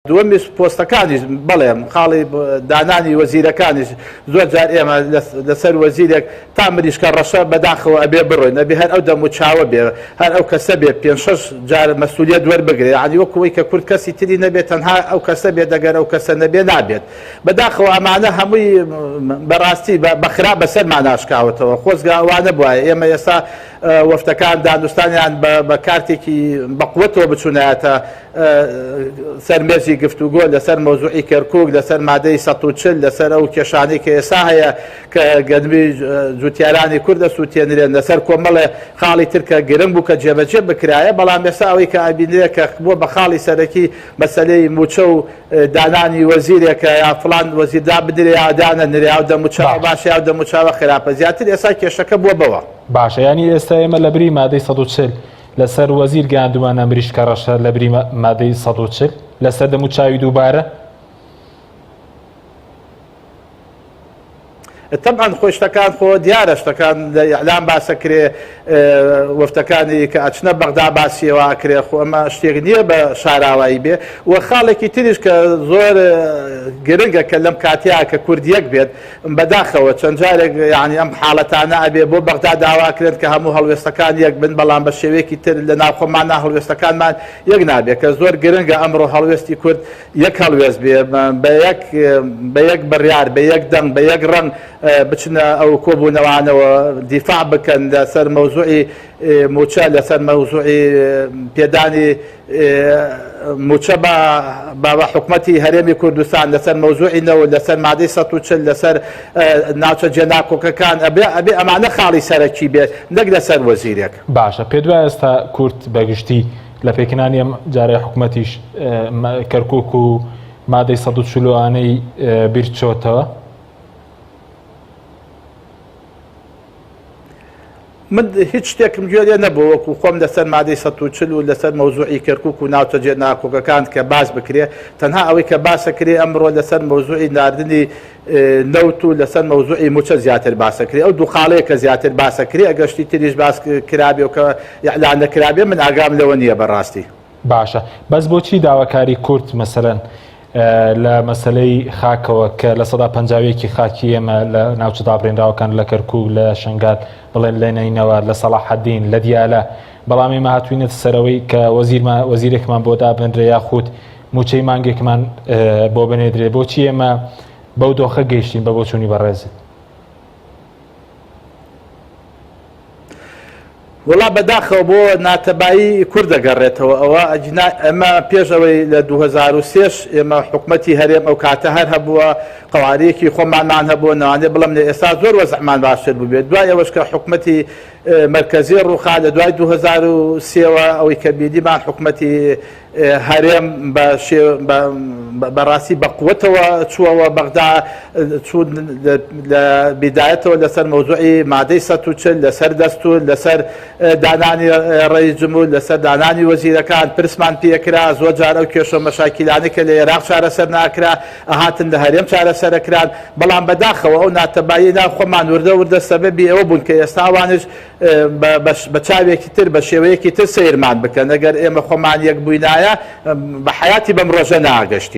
دووەمیش پۆستەکانیش بەڵێ خاڵی دانانی وەزیرەکانیش زۆر جار ئێمە لەسەر وەزیرێک تا مریشکە ڕەشە بەداخەوە ئەبێ بڕۆین ئەبێ هەر ئەو دەم و چاوە بێ هەر ئەو کەسە بێ پێ شەش جار مەسئولیت وەربگرێ یعنی وەکو ئەوەی کە کورد کەسی تری نەبێت تەنها ئەو کەسە بێت ئەگەر ئەو کەسە نەبێ نابێت بەداخەوە ئەمانە هەمووی بەڕاستی بە خراپ بەسەرمان ئاشکاوەتەوە خۆزگە ئەوانە بوایە ئێمە ئێستا وەفتەکان دانوستانیان بە کارتێکی بەقوەتەوە بچوونایەتە سەر مێزی گفتوگۆ لەسەر مەوزوعی کەرکوک، لەسەر مادەی 140، لەسەر ئەو کێشانەی کە ئێستا هەیە کە گەنمی جوتیارانی کورد ئەسووتێنرێن، لەسەر کۆمەڵێ خاڵی تر کە گرنگ بوو کە جێبەجێ بکرایە، بەڵام ئێستا ئەوەی کە ئەبینرێ کە بووە بە خاڵی سەرەکی مەسەلەی مووچە و دانانی وەزیرێکە یا فڵان وەزیر دابنرێ یا دانەنرێ یا ئەو دەموچاوە باشە یا ئەو دەموچاوە خراپە، زیاتر ئێستا کێشەکە بووە بەوە. باشە یانی ئێستا ئێمە لەبری مادەی 140 لەسەر وەزیر گەیاندومانە مریشکە ڕەشە لەبری مادەی 140 لەسەر دەم و چاوی دووبارە. تەبعەن خۆی شتەکان خۆ دیارە شتەکان لە ئیعلام باسەکرێ وەفتەکانی کە ئەچنە بەغدا باسیەوە ئەکرێ خۆ ئەمە شتێک نییە بە شاراوایی بێ و خاڵێکی تریش کە زۆر گرنگە کە لەم کاتیا کە کورد یەک بێت بەداخەوە چەند جارێک یانی ئەم حاڵەتانە ئەبێ بۆ بەغدا داوا کرێن کە هەموو هەڵوێستەکان یەک بن بەڵام بە شێوەیەکی تر لە ناوخۆماندا هەڵوێستەکانمان یەک نابێ کە زۆر گرنگە ئەمڕۆ هەڵوێستی کورد یەک هەڵوێست بێ بە یەک بە یەک بڕیار بە یەک دەنگ بە یەک ڕەنگ بچنە ئەو کۆبوونەوانەوە دیفاع بکەن لەسەر مەوزوعی مووچە لەسەر مەوزوعی پێدانی مووچە بە بە حکومەتی هەرێمی کوردستان لەسەر مەوزوعی نەوت لەسەر مادەی 140 لەسەر ناوچە جێناکۆکەکان ئەبێ ئەبێ ئەمانە خاڵی سەرەکی بێت نەک لەسەر وەزیرێک. باشە پێت وایە ئێستا کورد بەگشتی لە پێکهێنانی ئەم جارەی حکومەتیش کەرکوک و مادەی 140 و ئانەی بیرچۆتەوە؟ من هیچ شتێکم گوێ لێ نەبوو وەکو خۆم لەسەر مادەی 140 و لەسەر مەوزوعی کەرکوک و ناوچە جێ ناکۆکەکان کە باس بکرێ تەنها ئەوەی کە باسەکرێ ئەمڕۆ لەسەر مەوزوعی ناردنی نەوت و لەسەر مەوزوعی موچە زیاتر باسەکرێ ئەو دوو خاڵەیە کە زیاتر باسەکرێ ئەگەر شتی تریش باس کرابێ و کە ئیعلان نەکرابێ من ئاگام لەوە نییە بەڕاستی. باشە بەس بۆچی داواکاری کورد مەسەلەن لە مەسەلەی خاکەوە کە 51% خاکی ئێمە لە ناوچە دابڕێنراوەکان لە کەرکوک لە شنگال بڵێن لە نەینەوا لە سەڵاحەدین لە دیالە بەڵام ئێمە هاتوینەتە سەرەوەی کە وەزیرمان وەزیرێکمان بۆ دابنرێ یاخود موچەی مانگێکمان بۆ بنێدرێ بۆچی ئێمە بەو دۆخە گەیشتین بە بۆچوونی بەڕێزت؟ وەڵا بەداخەوە بۆ ناتەبایی کورد دەگەڕێتەوە ئەوە ئەگینا ئەمە پێش ئەوەی لە 2023 ئێمە حکومەتی هەرێم ئەو کاتە هەر هەبووە قەوارەیەکی خۆمانمان هەبووە نەوانێ بڵێم لە ئێستا زۆر وەزعمان باشتر بووبێت دوای ئەوەش کە حکومەتی مەرکەزی ڕووخا لە دوای 2023ەوە ئەوەی کە بینیمان حکومەتی هەرێم بە بەڕاستی بە قوتەوە چووەوە بەغدا چوون لە بیدایەتەوە لەسەر مەوزوعی مادەی 140 لەسەر دەستور لەسەر دانانی ڕەئیس جمهور لەسەر دانانی وەزیرەکان پرسمان پێکرا زۆر جار ئەو کێشە مەشاکیلانەی کە لە ئێراق چارەسەر ناکرا ئەهاتن لە هەرێم چارەسەرەکران بەڵام بەداخەوە ئەو ناتەبایی ناو خۆمان وردە وردە سەبەبی ئەوە بوون کە ئێستا ئەوانش بە چاوێکی تر بە شێوەیەکی تر سەیرمان بکەن ئەگەر ئێمە خۆمان یەک بووینایە بە حەیاتی بەم ڕۆژە ناگەشتین.